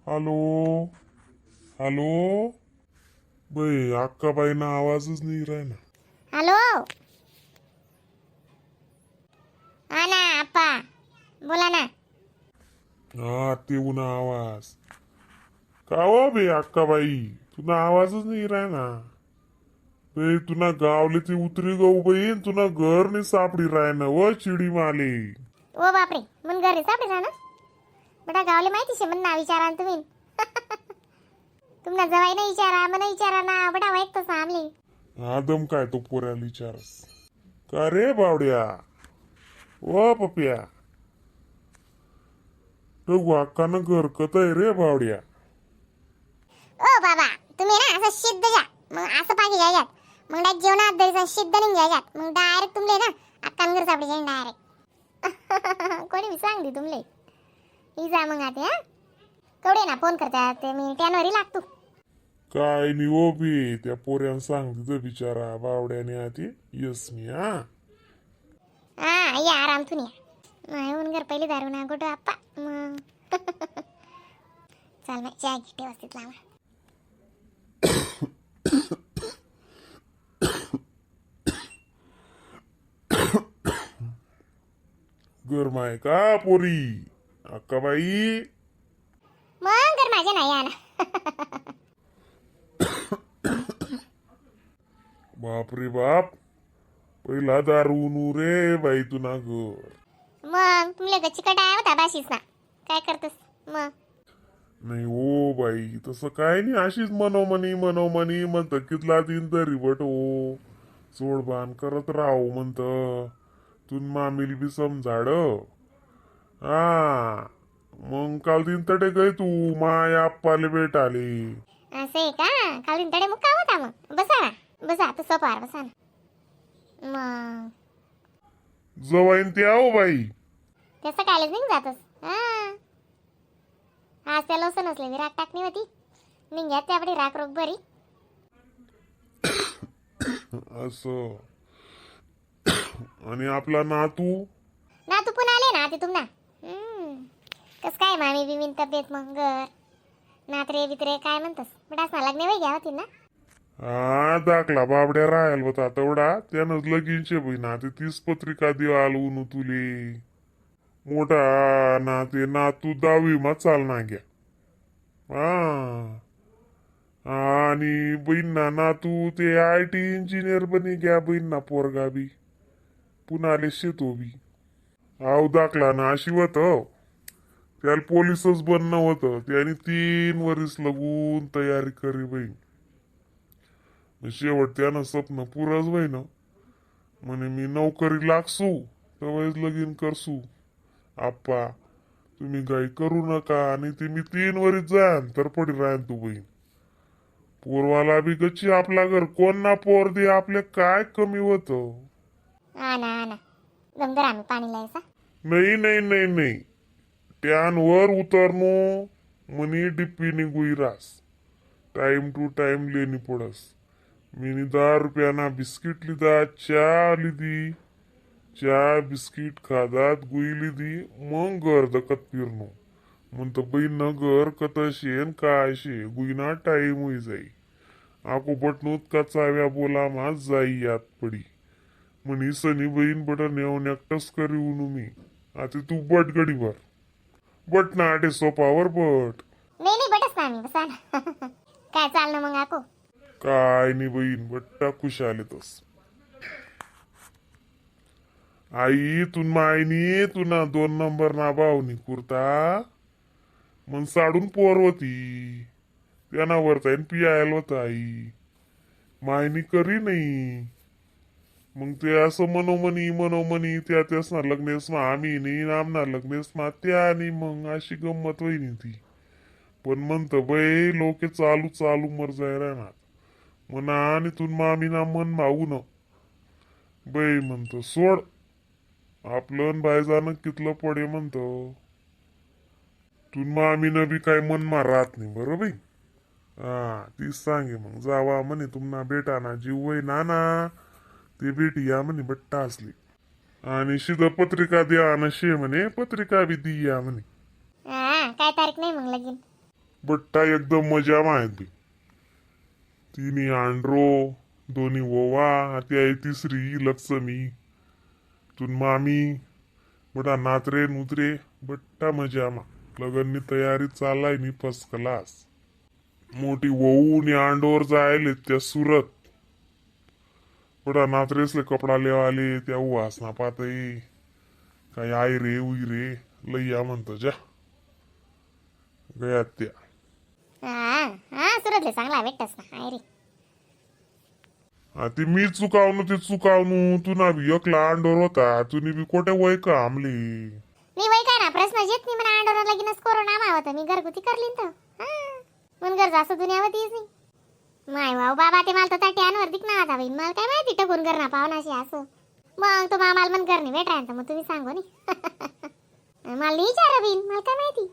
Hello hello बाई, अक्काबाईना आवाजच नाही राहिना. हॅलो, हा ना आप्पा, बोला ना. हा, ते उन्हा आवाज का हो बे अक्काबाई? तुला आवाजच नाही राहिना बे. तुला गावले ती उतरी गऊ बाई, तुला घर नाही सापडी राहिना व चिडी माले. ओ बापरे, मन घरी सापडे ना बेटा. गावले माहिती शे, मन ना विचारा ना तुम्ही. तुम्हाला जवाई नाही विचारा, मला विचारा ना बडा ऐकतोस ना आमले. आदम काय तो पोऱ्याला विचारस का रे बावड्या? ओ पप्या, तो अक्कानं घर कत आहे रे बावड्या? ओ बाबा, तुम्ही ना असं सिद्ध जा, मग असं पाहिजे जायजात, मग डायरेक्ट जेवणात दरीचा सिद्ध नाही घ्यायजात, मग डायरेक्ट तुमले ना अक्कान घर सापडे जाईन डायरेक्ट. कोणी बी सांगते तुमले. ही जा मग आता. हा, कवडे ना फोन करतात ते, मी टॅनवरी लागतो. काय नाही ओ बी, त्या पोऱ्यानं सांग तिथं बिचारा बावड्याने आधी यस मी हा. हा, या आराम या. नाही ऊन घर पहिले दारू ना कुठं आप्पा. मग चाल मग, चहा घे व्यवस्थित लावा. गरम आहे का पोरी अक्काबाई? मग घर माझ्या नाही आला. बाप रे बाप, पहिला दारू नु रे बाई तुना घर. मग तुमले गच्ची कटाय होता बाशीस ना, काय करतस मग? नाही ओ बाई, तसं काय नाही, अशीच मनोमनी मनोमनी म्हणत कितला दिन तरी बट ओ सोडबान करत राहू म्हणत. तुन मामील बी समजाड. हा, मग काल दिन तडे गय तू माय आप्पाले भेट आली. असं आहे का? काल तडे मुक्काम होता. मग बसा ना, बसा आता सोपावर बसा ना मग. जवाईन ते आहो बाई. तसं कायलाच नाही जातस. हा, आज त्याला असं नसले राख टाकणी होती, निघ्यात त्यापडी राख रोग बरी. असं. आणि आपला नातू? ना तू पण आले ना ते तुमना. कस काय मामी बिमीन तब्येत, मग घर नात्रे बित्रे काय म्हणतस? बडास ना लग्न वय घ्या होती ना. हा, दाखला बाबड्या राहायला होता तेवढा, त्यानंच लगीनचे बही ना ते 30 पत्रिका देवाल ऊन तुले. मोठा ना ते नातू दहावी मा चालना घ्या. हा, आणि बहीण ना नातू ते IT engineer बनी घ्या. बहीण ना पोरगा बी पुनाले शेतो बी. आव दाखला ना अशी होत, त्याला पोलिसच बनणं होतं. त्याने 3 वरीस लगून तयारी करी बहीण. शेवट त्यानं स्वप्न पुरंच ना. म्हणे मी नोकरी लागसू तेव्हाच लगीन करसू आप्पा, तुम्ही घाई करू नका. आणि ते मी 3 वरीस जान तर पडी राहीन तू बहीण. पोरवाला बी गची आपला घर कोण ना पोर दे, आपले काय कमी होत? हा ना, हा ना, दमदर आम्ही पाणी लायसा. नाही नाही नाही नाही, टॅनवर उतरनो मनी डिप्पी गुईरास time to time लेणी पडस. मी 10 रुपयाना बिस्किट लिदा, चहा लिदी, चहा बिस्किट खादात गुई लिदी, मग घर दकत फिरनो. म्हणतो बाई न घर कत शेन काय शे, गुईना टाईम होई जाई. आको बटनूत का चाव्या बोला मा जाई यात पडी. म्हणी सनी बहीण बट नेऊन एकटंच करी उनू मी. आता तू बट गडीभर बट ना आटे सोपावर बट. नाही नाही, बटच ना आम्ही, बसा ना. काय चाललं मग आको? काय नाही बहीण, बट्टा खुश आले तस. आई तू मायनी तुना 2 नंबर ना भावनी कुर्ता मन साडून पोर होती, त्यांना वरता पियायला होता. आई मायनी करी नाही. मग ते असं मनोमनी मनोमनी त्या त्यास ना लग्नेस मा आम्ही नाही, आमना लग्नेस मा त्या, आणि मग अशी गंमत होईनी ती. पण म्हणतं बाई लोके चालू चालू मर जाय राहणार म्हणा. आणि तू मामी ना मन मागू न बाई म्हणतो सोड आपलं बाय जाणं कितलं पडे म्हणतो. तू मामीनं बी काय मन मा राहत नाही बरं बाई. हा, तीच सांगे मग जावा म्हणे तुम्हाला बेटा ना जीव वय ना ना ते भेटी या म्हणे बट्टा असली. आणि शिद पत्रिका द्या ना शे म्हणे, पत्रिका बी दी या म्हणे. हा, काय तारीख नाही मग लगीन? बट्टा एकदम मजा आहेत बी. तिन्ही आंड्रो, दोन्ही वोवा, ती आहे तिसरी लक्ष्मी, तुन मामी, बटा नातरे नुतरे बट्टा मजामा. लगननी तयारी चालाय नी फर्स्ट क्लास. मोठी वहू नि आंडोर जायले त्या सुरत. बटा नातरेसले कपडा लेवाले त्या उवासना पातई काय आई रे उई रे लय्या म्हणतो जा गयात त्या. हा हा, सुरतले चांगला भेटस ना आई रे. हा, ती मी चुकावणू, ते चुकावणू. तू ना बी एकला आंडोर होता, तुनी बी कोठे वय का आमली? मी वय काय ना प्रश्न येत नाही. म्हणा आंडोर लगीनच कोरोना मावत मी घरगुती करली तर हा मन गरज असं दुनियावतीच नाही. माय वाव बाबा, ते मला तर टॅनवर दिक ना आता बाई. मला काय माहिती टकून करणार पाहुणाशी असं. मग तो मामाला मन करणे भेटाय, मग तुम्ही सांगो नी. मला नाही विचारा बिन, मला काय माहिती.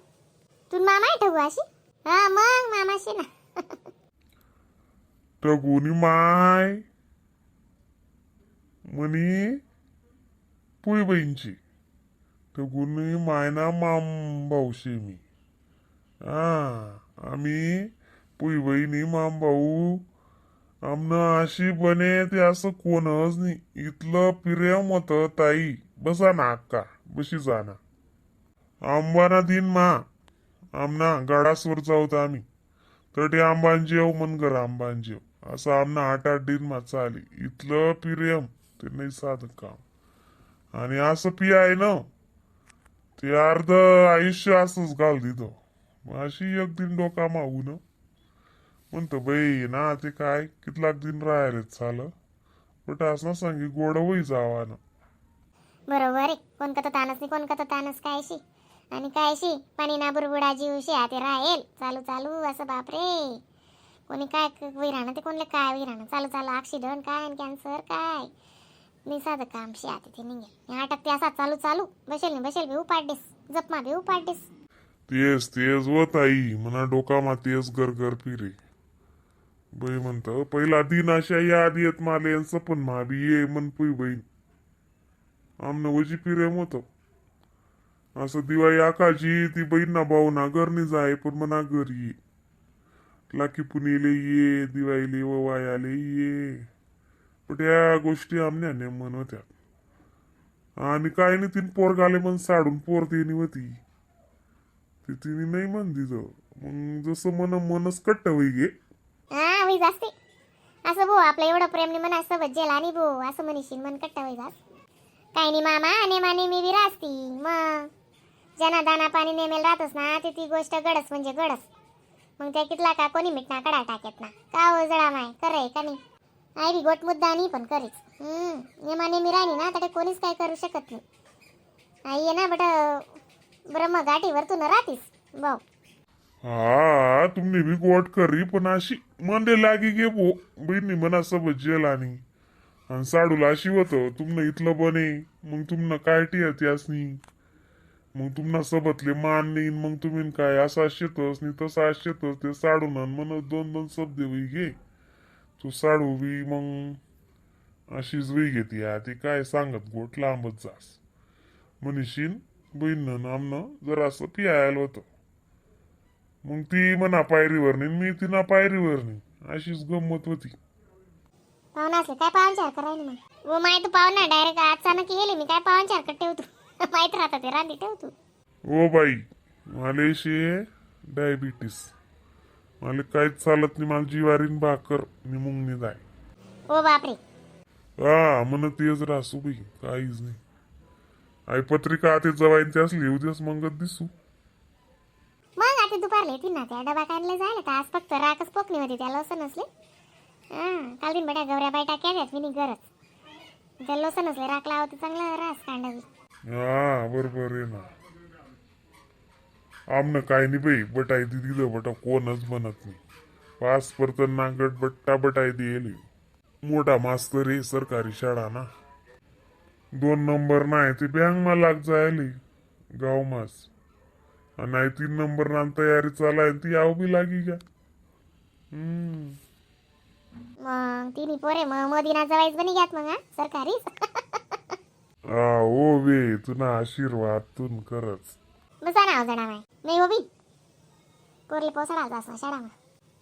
तू मामा आहे ठगू अशी. हा मग मामाशी ना. टगुनी माय म्हणी पुई बहीणची टगुनी मायना माम भाऊशी मी. हा, आम्ही पुई बहिणी माम भाऊ. आमनं अशी बने ते असं कोणच नाही. इथलं प्रेम होतं ताई. बसा ना अक्का, बशी जा ना. आंबाना दिन मा आमना गाडासवर जाऊत आम्ही तर ते आंबान जेव मन कर आंबान जेव असं आमना 8-8 दिन मा चाली. इथलं प्रेम ते नाही साधं काम. आणि असं पी आहे ना ते अर्ध आयुष्य असंच घाल दिलं. मग अशी एक दिन डोका मागू ना म्हणतो बाई ना ते काय कितलाक दिन राहिले चाल बट असं ना सांगी गोड होई जावा ना. बरोबर आहे. कोण कत तानस नाही, कोण कत तानस काय शी आणि काय शी पाणी ना बुरबुडा जीव शी ते राहेल चालू चालू असं. बापरे, कोणी काय वैराणं ते कोणले काय वैराणं चालू चालू. ॲक्सिडंट काय आणि कॅन्सर काय नाही साधं काम शी आता ते निघेल आटक ते असा चालू चालू बसेल नाही बसेल बी उपाडडेस जपमा बी उपाडडेस. तेच तेच व ताई, म्हणा डोकामा तेच गरगर फिरे बाई. म्हणत पहिला दिन अशा याद येत माले यांचं पण मा बी ये मन पुई बहीण आमनं वजी प्रेम होतं. असं दिवाळी आकाची ती बहीण ना भाऊ ना घरनी जाय पण मना घरी ये, लाकी पुणेले ये, दिवाळीले व वायाले ये. पण या गोष्टी आमल्या नेमन होत्या. आणि काय नाही तीन पोरगाले मन साडून पोर देणी होती ते तिने नाही म्हण दिलं. मग जसं मन मनच कट्ट होई गे. हा वही जास्ती असं भाऊ आपलं एवढं प्रेम नाही म्हणा सोबत जेल आणि भाऊ असं म्हणशील मन कट्टा होई जास. काही नाही मामा, नेमाने मी बी रास्ती. मग ज्यांना दाना पाणी नेमेल राहतच ना ते ती गोष्ट गडस म्हणजे गडस. मग त्या कितला का कोणी मिटना कडा टाकेत ना का हो जळा माय करे का नाही. आई बी गोट मुद्दा नाही पण करीच. नेमा नेमी राहिली ना तर कोणीच काय करू शकत नाही. आई आहे ना बट ब्रह्म गाठीवर तू न राहतीस भाऊ. हा, तुम्ही बी गोट करी पण अशी मंदे लागी गे भो बहिणी मना सोबत जेल आणि आणि साडूला अशी होतं तुमनं इथलं बने मग तुमनं काय टिया त्यासनी. मग तुमना सोबतले मान नाही. मग तुम्ही काय असा शेतस नाही तसा शेतस ते साडून मन दोन दोन शब्द होई गे. तू साडू बी मग अशीच वही घेते या ती काय सांगत गोट लांबच जास मनीषीन बहीण आमनं जरासं पियायला होतं. मग ती म्हणा पायरीवर नाही, मी तिना पायरीवर नाही, अशीच गंमत होती. पाहुणा असले काय पाहुणचार करायला मग. ओ my, तू पाहुणा डायरेक्ट अचानक येले मी काय पाहुणचार कट ठेवतो माहित राहता ते रांधी ठेवतो. ओ बाई, मला शे डायबिटीस, मला काहीच चालत नाही. मला जीवारीन भाकर नि मुंगनी जाय. ओ बापरे. हा म्हण तेच रासू बाई, काहीच नाही. आई पत्रिका ते जवाईन त्यास लिहू देस मंगत दिसू. मग आता दुपारले येतील ना त्या डबा काढले जायला तर आज फक्त राखच पोकणी होती त्याला लसण नसले. हा काल दिन बड्या गवऱ्या बाई टाक्या द्यात मी गरज त्या लसण नसले राख लावते चांगला रास कांडावी. हा बरोबर आहे ना. आमनं काय नाही बाई, बटाई दिलं बटा कोणच बनत नाही. पास परत नांगट बट्टा बटाई दिली. मोठा मास्तर आहे सरकारी शाळा ना 2 नंबर नाही ते बँक मा लाग जायली गाव मास आणि 3 नंबर ना तयारी चालाय ती आव बी लागी घ्या. मग तिन्ही पोरे मग मोदीना जवाईच बनी घ्यात मग हा सरकारी. हा ओ वे तुना आशीर्वाद तुन करच. बसा ना जणा माय नाही हो बी. पोरले पोसाडाल जास शाळामा.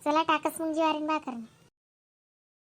चला टाकस मग जीवारीन भाकर.